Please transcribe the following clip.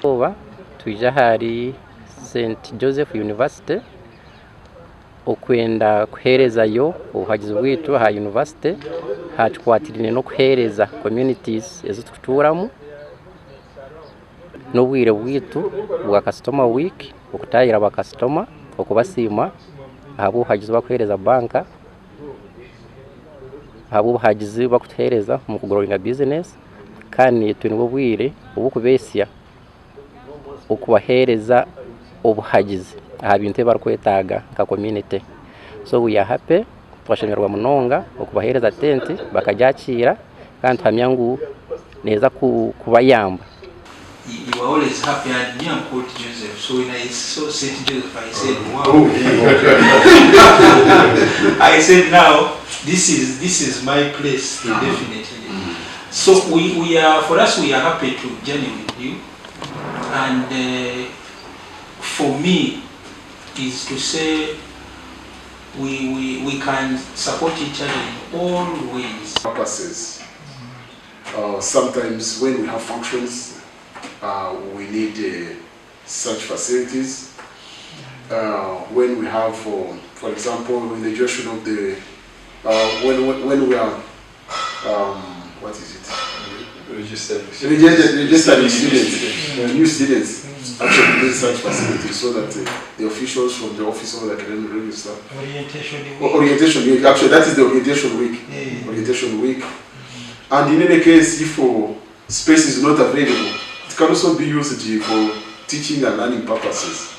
Oba twija ahari St Joseph University okwenda kuheerezayo obuhagizi bwaitu aha yunivasite aha kikwatiraine n'okuheereza communities ezi turikutuuramu n'obwire bwaitu bwa kasitoma week okutaahirira bakasitoma okubasiima ahabw'obuhagizi obu barikuheereza banka ahabw'obuhagizi obu barikutuheereza omu kuguroyinga bizinesi kandi naitwe nibwo bwire obw'okubeetsya okubaheereza obuhagizi aha bintu ebi barikwetaaga nka community. So we are happy, twashemererwa munonga okubaheereza tenti bakagyakiira kandi nituhamya ngu neeza kubayamba. You are always happy and me am called Joseph so when I saw Saint Joseph I said wow I said now this is this is my place definitely so we, we are for us we are happy to journey with you and uh, for me is to say we, we, we can support each other in all ways purposes. Sometimes when we have functions, we need such facilities. When we have, for example, in the duration of the, when, when we are, what is it? Registering. Registering students, new students, actually need such facilities so that the officials from the office of the academic registrar. Orientation week. Orientation week, actually that is the orientation week. Orientation week. And in any case, if space is not available, it can also be used for teaching and learning purposes.